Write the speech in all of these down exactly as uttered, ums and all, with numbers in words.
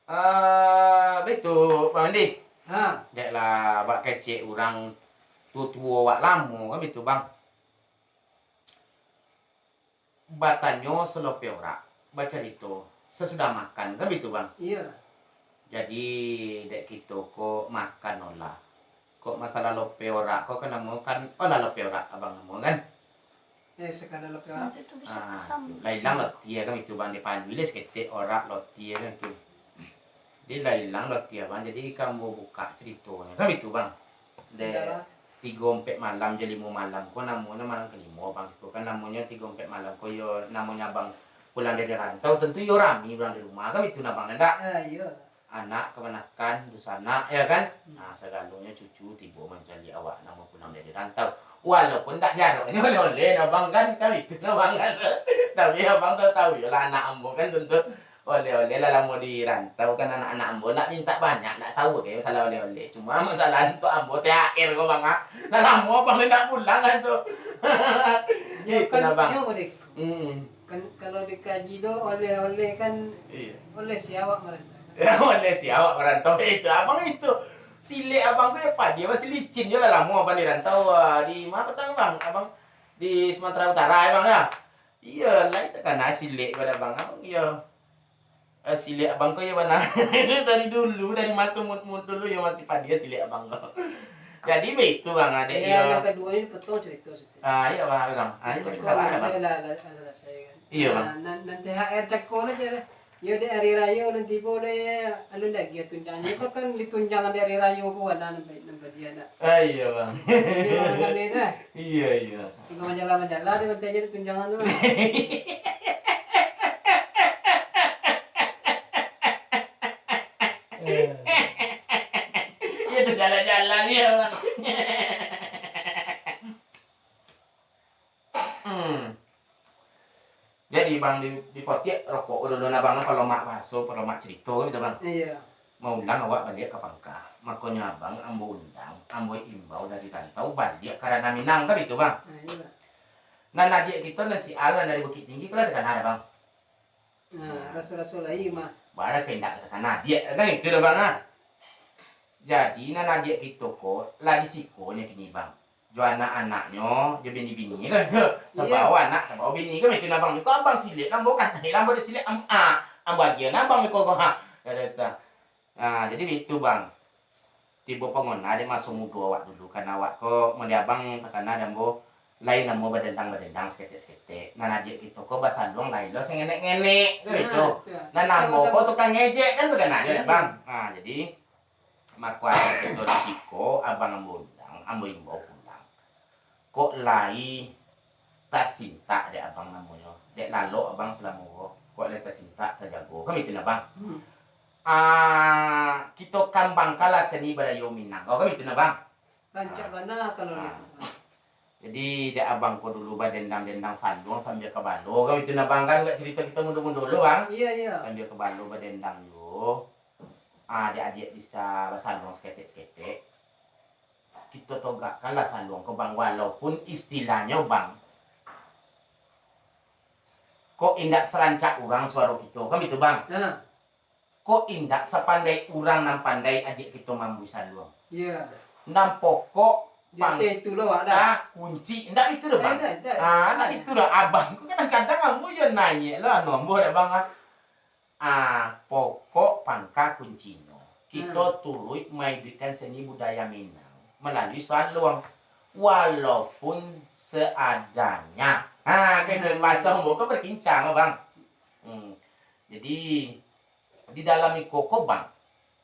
Ah, baitu, Bang Andi. Ha. Dek lah, bak kecek urang tuo-tuo awak lamo kan baitu, Bang. Batanyo salopeh orak, bacarito sasudah makan, kan baitu, Bang? Iyo. Jadi, dek kito ko makan no lah. Kok masalah lopeh orak ko kan namo kan, oh lah lopeh orak abang namo kan? Eh, sakadar lopeh orak. Nanti tu bisa Ah, kusam. Lah ilang loti kan itu, Bang, dipalui lah saketek orak loti kan tu. Jadi lah ilang loti abang, jadi ka ambo bukak caritonyo kan itu, Bang. Dek Iyalah. tigo ampek malam jo limo malam ko namonyo malam kalimo, Bang, siko kan namonyo tigo ampek malam ko yo namonyo abang pulang dari rantau, tentu yo rami urang di rumah kan itu nah, Bang, ndak? Ah, iyo. Anak kamanakan, dunsanak, ya kan? Hmm. Nah, sagalonyo cucu tibo mancaliak awak nan pulang dari rantau. Walaupun ndak diaroknyo oleh-oleh nah, Bang, kan? Kan itu nah, Bang, kan? Tapi abang tahu-tahu yo lah anak ambo kan tentu oleh-oleh lah lamo di rantau kan, anak-anak ambo ndak mintak banyak, ndak tahu deh masalah oleh-oleh. Cuma masalah untuak ambo T H R ko, Bang, ah. Lah lamo abang ndak pulang kan tu. Yo, itu kan, nah, Bang. Yo, Bang. Hmm. Kan kalau dikaji tu oleh-oleh kan Iya. oleh si awak marantau. Ya, oleh si awak marantau itu. Abang itu. Silek abang tu ya, Pak, dia masih licin je lah lamo abang di rantau. Ah, di mana petang, Bang? Abang di Sumatera Utara, ya, Bang, ya? Iya, lain takana silek pada abang. Abang, iya. Eh, silek abang ko ya bana. Dari dulu, dari masa mud-, mud dulu ya masih padia silek abang ko. Jadi, baitu, Bang, adek, Iya, iya. yang kedua ini betul cerita situ. Ah, iya, Bang, Bang. Ah, iya, Itu betul, kan Bang. ada lah, lah, lah, lah, saya kan. Iya, Bang. Nah, nan-, nan T H R cako aja lah. Yo, dek hari rayo nan tibo deh, alun lagi ya tunjangan. Itu kan ditunjangan dari hari rayo ko, nah, nampak, nampak dia nak. Ah, iya, Bang. Iya, Bang, kan dia dah. Iya, iya. Tinggal majalah-majalah dia, nanti aja ditunjangan tu. Iya, tu jalan-jalan dia, Bang. Hmm. Jadi, Bang, di, dipotiak rokok dulu nah, Bang, palomak bahaso, palomak carito gitu, Bang. Iya. Maulang awak baliak ka pangka. Makonyo abang ambo undang, ambo imbau dari rantau baliak ka Ranah Minang, kan itu, Bang? Nah, iya. Nan adiak kito nan si Al nan dari Bukittinggi, ko lah takana, Bang? Nah, raso-raso lai mah. Bara ka indak takana adiak, kan itu dah, Bang, ah. Jadi, nan adiak kito ko lah di siko nyo kini, Bang. Jo anak-anaknyo, jo bini-bini, kan itu. Iya. Tabao anak, tabao bini, kan itu nah, Bang. Ko abang silek, ambo katai lah, ambo dah silek, am-, ah, ambo agiah nah, Bang, ko, ko, ha. Kata, kata. Ah, jadi baitu, Bang. Tibo pangona dek maso mudo awak dulu, kan awak ko, model abang takana dek ambo, lain ambo badendang-badendang saketek-saketek. Nan adiak kito ko basaluang lain lo sangenek-ngenek, kan Nah, itu. betul. Nan ambo Sama-sama. ko tukang ngejek, kan, takana jo, Iya. Bang. Nah, jadi, mako adiak kito di siko, abang ambo undang, ambo imbau pulang. Kok lai tasintak dek abang namonyo, dek lalok abang salamo ko, kok lai tasintak, tajago, kan itu nah, Bang. Hmm. Ah, kito kambangkanlah seni badayo Minang ko, kan itu nah, Bang. Rancak Ah. bana kalau Ah. gitu. Jadi, dek abang ko dulu badendang-dendang saluang sambia kabalo, kan itu nah, Bang, kan, agak carito kito mudo-mudo dulu, Bang. Iya, iya. Sambia kabalo badendang juo. Ah, dek adiak bisa basaluang saketek-saketek. Kito togakkanlah saluang ko, Bang, walaupun istilahnyo, Bang, kok indak sarancak urang suaro kito, kan bitu, Bang? Nah. Kok indak sapandai urang nan pandai adiak kito mambuih saluang. Iya. Nan pokok Jadi, pang-, itu lo, Wak, dah. Ah, kunci. Indak itu doh, Bang. Indak, indak. Ah, indak Indak. itu doh. Abang ko kadang-kadang ambo yo naiak lo, anu, ambo dak, Bang, ah. Ah, pokok pangka kuncinyo, kito Hmm. turuik maiduikkan seni budaya Minang malalui saluang, walaupun seadanya. Ha, kito Hmm. baso ambo ko bakincang, Bang. Hmm. Jadi, di dalam iko ko, Bang,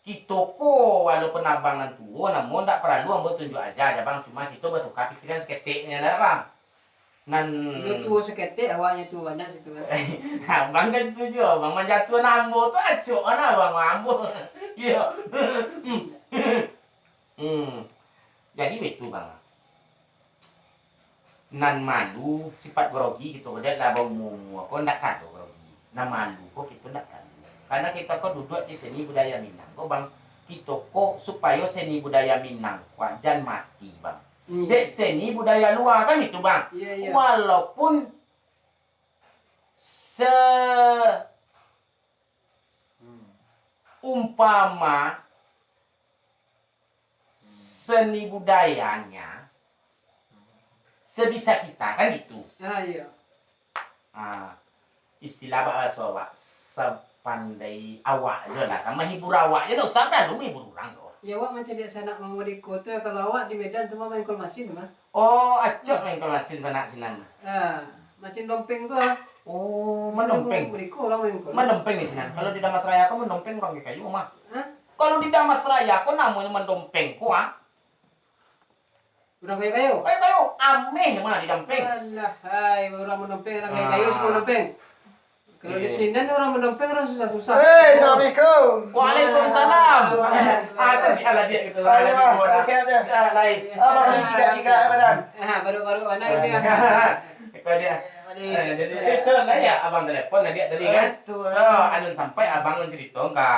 kito ko, walaupun abang nan tuo, namo ndak paralu ambo tunjuak aja, aja, Bang. Cuma kito batuka pikiran saketeknyo, dak, Bang? Nan Iyo tuo saketek, awaknyo tuo banyak situ kan. Abang kan tu juo, Bang, manjatuahan ambo tu acok kan abang, ambo. Iyo. Hmm. Jadi baitu, Bang. Nan malu, sipat grogi kito, dek lah baumua-umua ko ndak kato grogi. Nan malu ko kito ndak kato. Karano kito ko duduak di seni budaya Minang ko, Bang. Kito ko supayo seni budaya Minang ko jan mati, Bang. Iya. Dek seni budaya lua kan itu, Bang. Iya, iya. Walaupun se-, Hmm. umpama seni budayanya sebisa kita, kan gitu. Ah, iya. Ah, istilah bahaso awak, sepandai awak je lah, kan mahibur awak je, dak usah terlalu mahibur urang tu. Ya, awak mancaliak sanak mama deko tu, ya, kalau awak di Medan tu mah main kol masin mah. Oh, acok main kol masin sanak sinan. Ah, macam dompeng tu ah. Oh, mandompeng. Mereka orang main kol. Mandompeng di sinan. Kalau di Damas Raya ko mandompeng urang kayo mah. Hah? Kalau di Damas Raya ko namonyo mandompeng ko ah. Urang kayo-kayo? Kayo-kayo, ameh mah di dampeng. Alah, hai, urang mandompeng, urang kayo-kayo suko mandompeng. Kalau di sini ni urang mandompeng, urang susah-susah. Hei, assalamualaikum. Waalaikumsalam. Ah, tu si Aladin gitu. Ayo, Aladin Bang. Sehat ya? Ah, lain. Abang ni cigak-cigak ya, badan? Ah, baru-baru mana itu ya? Kau dia. Eh, jadi itu lah ya, abang telepon tadi kan? Itu, oh, alun sampai abang cerita ka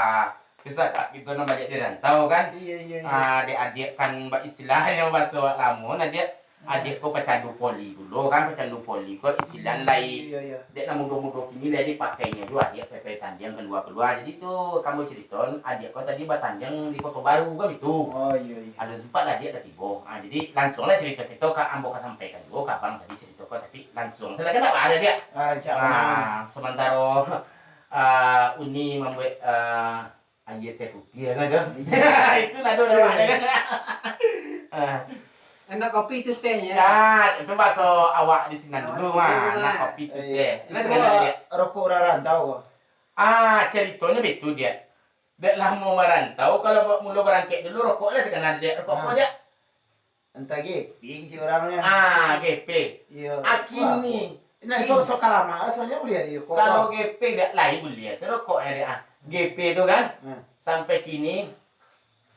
Bisa tak kito nan baliak di rantau kan? Iya, iya, iya. Ah, adiak-adiak kan baistilahnyo baso awak lamo nah, Diak. Adiak ko pacandu poli dulu kan, pacandu poli ko istilah lai. Iya, iya. Dek nan mudo-mudo kini lai dipakainyo juo adiak pai-pai tandiang kalua-kalua. Jadi tu, ambo carito, adiak ko tadi batandiang di Koto Baru kan itu. Oh, iya, iya. Alun sempat lah adiak dah tibo. Ah, jadi langsuang lah carito kito ka ambo ka sampaikan juo ka abang tadi carito ko, tapi langsuang sajo kan, ndak baa, Diak. Ah, rancak. Ah, samantaro, ah, Uni mambuek, ah, Aia teh putiah lah tu. Itu nado awak kan. Ah. Anak kopi tu teh, ya. Ya, itu baso awak di sinan dulu mah. Anak kopi tu teh. Itu rokok urang rantau ko. Ah, caritonyo baitu, Diak. Dek lamo marantau, kalau ba-, mulo barangkek dulu, rokok lah takana, Diak. Rokok apo, Diak? Antah G P si urangnyo. Ah, G P. Iyo. Akini. Nah, so, so ka lamo, soalnyo buliah di rokok. Kalau G P dak lai buliah tu rokoknyo dek, ah. G P tu kan, sampai kini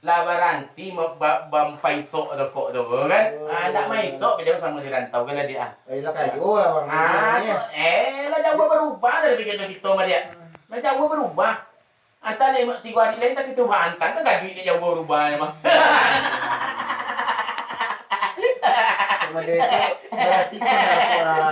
lah baranti ma-, ba-, bampaisok rokok tu kan. Oh. Ah, dak maisok beda samo di rantau kan, Diak, ah. Eh, lah kayo lah urang. Ah, tu, eh, lah jauah barubah dari pikiran kito mah, Diak. Lah jauah barubah. Antah limo tigo ari lai, antah kito baantang ka gaduik dek jauah barubah mah. Model tu, barati ko ado urang.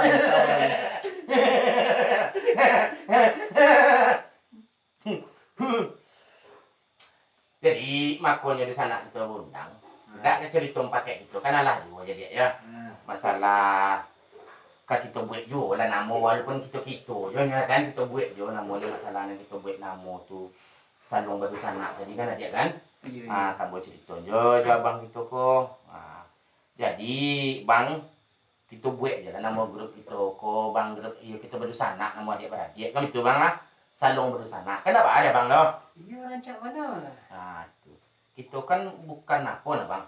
Jadi, makonyo di sanak kito baundang. Dak ka carito pakek kito, kan alah juo jadi, ya. Masalah ka kito buek juo lah namo, walaupun kito-kito jo nyo kan, kito buek juo namonyo, masalah nan kito buek namo tu Saluang Badunsanak tadi kan, Diak kan? Iyo, iyo. Ah, kan ambo carito jo, jo abang kito ko. Ah, jadi, Bang, kito buek je lah namo grup kito ko, Bang, grup, iyo, kito badunsanak, namo adiak baradiak kan itu, Bang, ah. Saluang Badunsanak. Kan dak baa, Bang, doh? Iyo, rancak bana lah. Ah, tu. Kito kan bukan apo nah, Bang.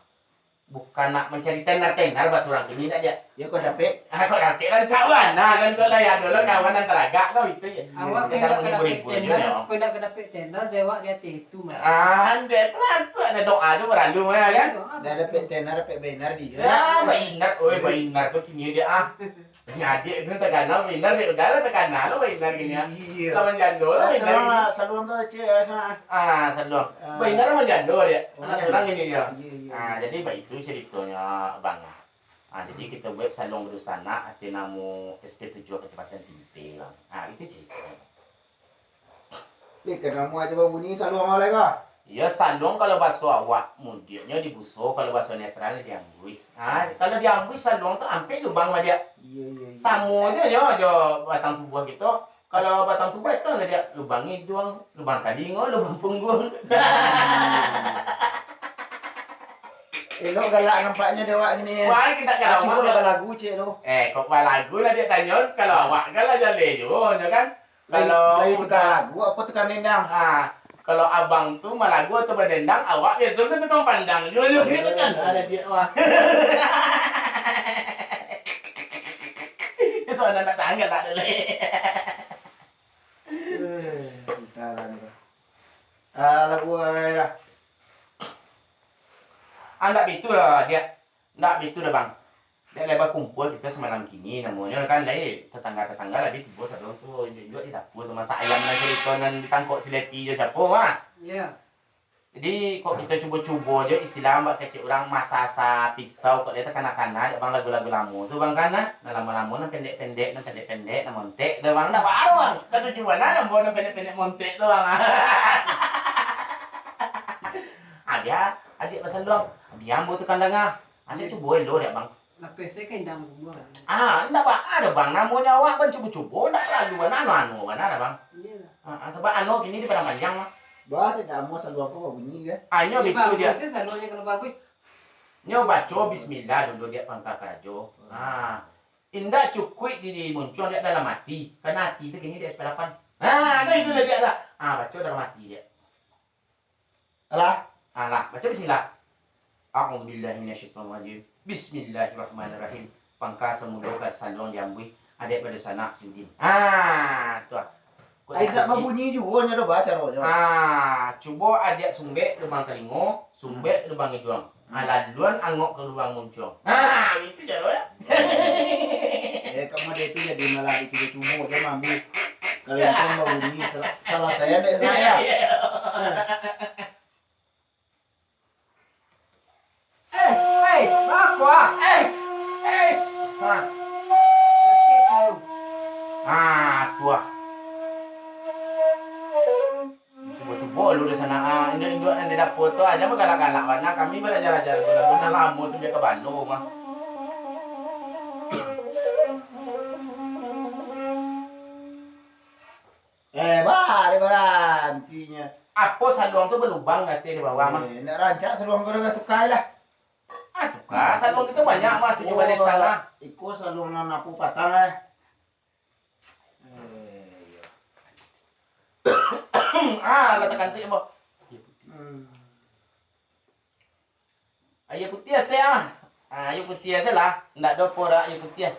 Bukan nak mancari tenar-tenar, baso urang kini dak, Diak? Yo, kok dapek? Ah, kok dapek, rancak bana kan, kok lah, yo, ado lah kawan nan taragak kan, itu je. Awak kok indak ka dapek tenar, kok indak ka dapek tenar, dek awak di ateh itu mah. Ah, ndeh, termasuk ado doa tu paralu mah, kan? Iyo, ah, dah dapek tenar, dapek bainar di. Ya, bainar, oi, bainar tu kini dia, ah. Nyadiak tu takana bainar, dek udah lah takana lo bainar kini, ah. Iyo. Lawan jando lah bainar kini. Saluang tu, Cik, ah, saluang. Ah, saluang. Ah. Bainar lawan jando dia. Anak surang kini dia. Iyo, iyo. Ah, jadi baitu caritonyo, Bang. Ah, jadi kito buek Saluang Badunsanak, ateh namo S P tujuah Kacamatan Tinte, Bang. Ah, itu caritonyo. Dek, ka namo ajo babunyi saluang alai ka? Iyo, saluang kalau baso awak mudiaknyo di buso, kalau baso netral di angguih. Ha, kalau di angguih saluang tu ampek lubang mah, Diak. Iyo, iyo, iyo. Samo jo, jo, jo batang tubuah kito. Kalau batang tubuah itu lah, Diak, lubang iduang, lubang talingo, lubang pungguang. Elok galak nampaknyo dek awak kini. Wah, kito galak. Ah, cubo lah balagu, Cik, tu. Eh, kok balagu lah, Diak, tanyo, kalau awak kan lah jaleh juo, yo kan? Lai, kalau lai tukang lagu apo tukang dendang? Ha, kalau abang tu malagu atau badendang, awak biaso tu tukang pandang juo, juo gitu kan. Ado Diak, wah. Soalnyo nak tanggal tak ado lai. Eh, entahlah ni, Bang. Ah, lagu ai lah. Andak baitu lah, Diak. Ndak baitu doh, Bang. Dek lai bakumpua kito samalam kini, namonyo kan, lai tatangga-tatangga lah bi tibo sadono tu, injuak-injuak di dapua tu, masak ayam nan carito nan ditangkok si Leti jo siapo, mah. Iyo. Jadi, kok kito cubo-cubo jo istilah bak kecek urang, masak-asak pisau, kok lai takana-kana dek, Bang, lagu-lagu lamo tu, Bang, kan, nah. Nan lamo-lamo, nan pendek-pendek, nan pendek-pendek, nan montek tu, Bang. Ndak baa, Bang. Katuju bana, nan pendek-pendek, montek tu, Bang. Ya, adiak basaluang. Diam ambo tu kan danga. Asa cubo elok dak, Bang? Lapeh se ka indang kubua. Ah, indak baa doh, Bang. Namonyo awak, Bang, cubo-cubo, ndak lalu bana anu-anu bana dah, Bang. Iyolah. Ah, ah, sabab anu kini di Padang Panjang, Bang. Bah, dak namo saluang ko babunyi, kan? Ah, nyo bitu dia. Bagus se saluangnyo kalau bagus. Nyo baco bismillah dulu diak pangka karajo. Ah. Indak cukuik di, di muncuang diak dalam ati. Karano ati tu kini di S P delapan. Ah, kan itu lah diak lah. Ah, baco dalam ati diak. Alah. Alah, baco bismillah. A'udzubillahi minasyaitonirrajim. Bismillahirrahmanirrahim. Pangka samudo ka saluang diambuih, adiak pado sanak si Udin. Ah, tu ah. Ai, indak babunyi juo nyo doh, ba, caronyo. Ah, cubo adiak sumbek lubang talingo, sumbek lubang iduang. Ah, laluan angok ka lubang muncuang. Ah, itu caronyo. Eh, kama dia tu jadi malah dicubo-cubo je mambu. Kalau itu babunyi, salah, salah saya dek saya. Eh, eh, bako ah. Eh, es. Ha. Sakik tu. Ha, tu ah. Cubo-cubo lu di sana, ah. Induak-induak nan di dapua tu, ah, jan bagalak-galak bana. Kami baraja-raja lagu-lagu nan lamo sampai ka balo mah. Eh, bah, dek barantinyo. Apo saluang tu balubang ateh di bawah mah? Eh, nak rancak saluang ko, dah tuka lah. Ah, tuka. Saluang kito banyak mah, tujuah baleh satangah. Iko saluang nan apo patang, eh. Eh, iyo. Ah, lah takantuik, ambo. Hmm. Aia putiah se ah. Ah, aia putiah se lah. Ndak dopo dak aia putiah.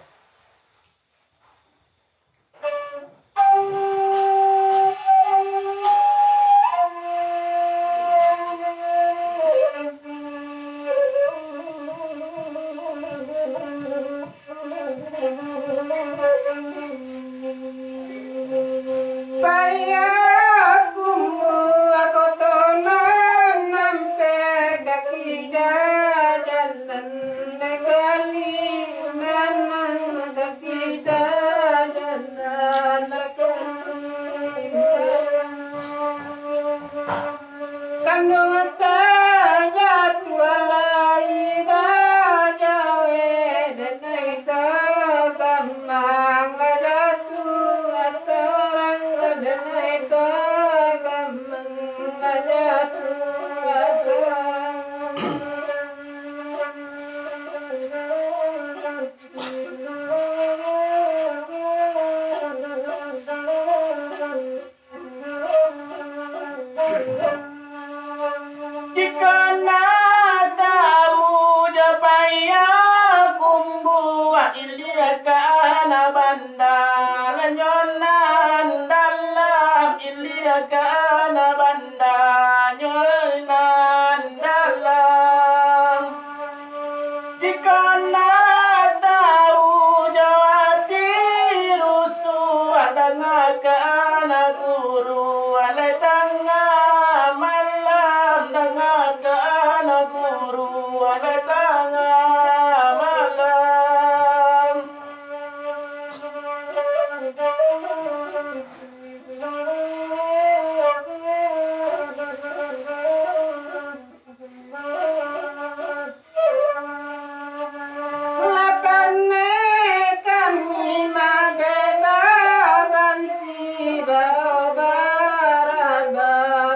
Payah kumbu ako tonan, ampek kaki dadan nan dakali, manang kaki dadan nan dakali. Kano tajatuah lai bajawek, danai ka gamang lah jatuah sorang, danai ka gamang lah jatuah sorang. Jikok nak tau jo payah kumbu, ilia ka nan banda, nyo nan dalam, ilia ka nan banda, nyo nan dalam. Jikok nak tau jo ati rusuah, danga ka nan guru, alai tangah malam, danga ka nan guru, alai tangah malam. Lah paneh kami mabeba bansi bao baraba.